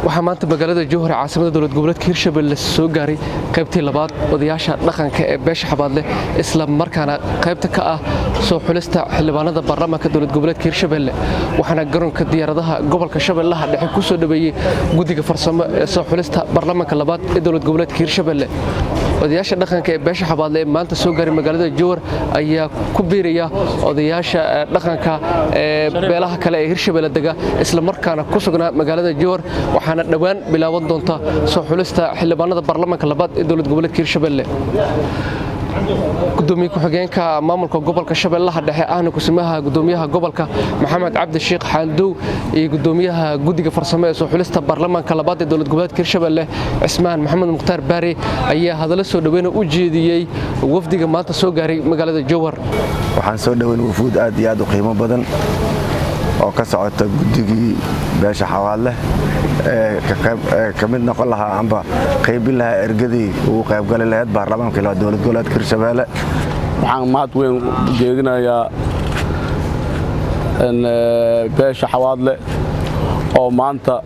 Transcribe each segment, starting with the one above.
Waxaa maanta magaalada Jowhar, caasimada dowlad goboleedka Hirshabelle, soo gaaray qaybtii labaad odayaasha dhaqanka ee beesha Xabaadle, isla markaana qaybta ka ah soo xulista xildhibaanada baarlamaanka dowlad goboleedka Hirshabelle. Waxaana garoonka diyaaradaha gobolka Shabeellaha Dhexe ku soo dhaweeyey guddiga farsamo ee soo xulista baarlamaanka labaad ee dowlad goboleedka Hirshabelle. Odayaasha dhaqanka ee beesha Xabaadle ee maanta soo gaaray magaalada Jowhar ayaa ku biiraya odayaasha dhaqanka ee beelaha kale ee Hirshabelle dega, isla markaana ku sugnaa magaalada Jowhar. Waxaana dhowaan bilaaban doonta soo xulista xildhibaanada baarlamaanka labaad ee dowlad goboleedka Hirshabelle. Gudoomiye ku-xigeenka maamulka gobolka Shabeellaha Dhexe, ahna kusimaha gudoomiyaha gobolka, Maxamed Cabdi Sheekh Xaandow, iyo gudoomiyaha guddiga farsamo ee soo xulista baarlamaanka labaad ee dowlad goboleedka Hirshabelle, Cismaan Maxamed Mukhtaar Baari, ayaa hadallo soo dhaweyna u jeediyey wafdiga maanta soo gaaray magaalada Jowhar. Waxaan soo dhoweyn wufuud aad iyo aad u qiimo badan oo ka socota guddigii beesha Xawaadleh ee ka mid noqon lahaa amba qaybin lahaa ergadii ugu qaybgali lahayd baarlamaanka ilaa dowlad goboleedka Hirshabeelle. Waxaan mahad weyn u jeedinayaa beesha Xawaadle oo maanta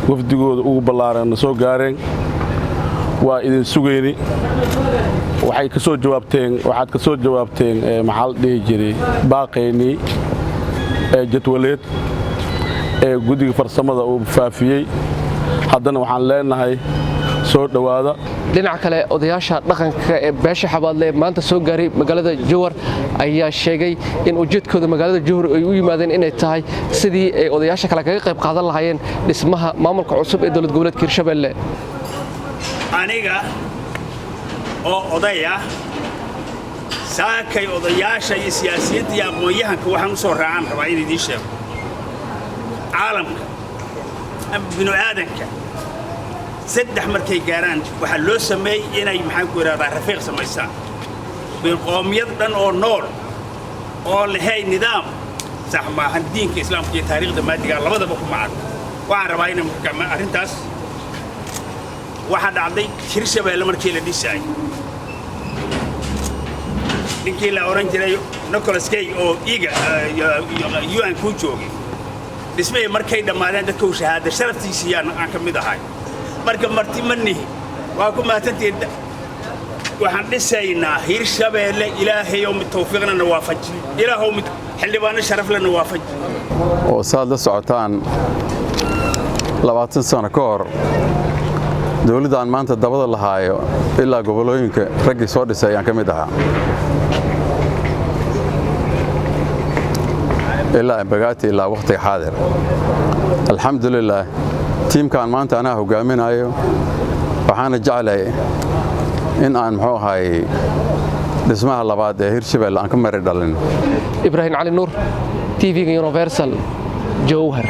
wafdigooda ugu ballaaran soo gaareen. Waa idin sugayni. Waxay ka soo jawaabteen, waxaad ka soo jawaabteen, maxaa la dhihi jiray, baaqaynii ee jadwaleed ee guddiga farsamada uu faafiyey. Haddana waxaan leenahay soo dhowaada. Dhinaca kale, odayaasha dhaqanka ee beesha Xabaadle ee maanta soo gaaray magaalada Jowhar ayaa sheegay in ujeedkooda magaalada Jowhar ay u yimaadeen inay tahay sidii ay odayaasha kale kaga qayb qaadan lahaayeen dhismaha maamulka cusub ee dowlad goboleedka Hirshabelle. Aniga oo oday ah, saakay odayaasha iyo siyaasiyiinta iyo aqoon-yahanka waxaan u soo raacaan rabaa in idiin sheego. Caalamka ama binu aadanka saddex markay gaaraan waxaa loo sameeyey inay, maxaan ku idhahdaa, rafiiq samaysaan. Qoomiyad dhan oo nool oo lahayn nidaam sax maahan. Diinka Islaamka iyo taariikhda maadiga labadaba kuma cad. Waxaan rabaa inay arrintaas waxaa dhacday Hirshabeelle markii la dhisaayay, ninkii la odhan jiray Nicholas Kay oo iga UN kuu joogay, dhismihii markay dhammaadeen dadka uu shahaada sharaftiisii aan ka mid ahay. Marka marti ma nihi, waa ku mahadsantihiin. Waxaan dhisaynaa Hirshabeelle. Ilaahayow mid tawfiiqna na waafaji, Ilaahow mid xildhibaano sharaf lena waafaji. Oo saad la socotaan, 20 sano ka hor dowladda aan maanta dabada lahaayo ilaa gobolooyinka raggii soo dhisay ayaan ka mid ahaa, ilaa Embagaati ilaa wakhtiga xaadir. Alxamdulilaah, tiimkaan maanta anaa hogaaminayo. Waxaana jeclahay in aan, muxuu ahaay, dhismaha labaad ee Hirshabelle aan ka mari dhalin. Ibraahim Cali Nuur, TV-ga Universal, Jowhar.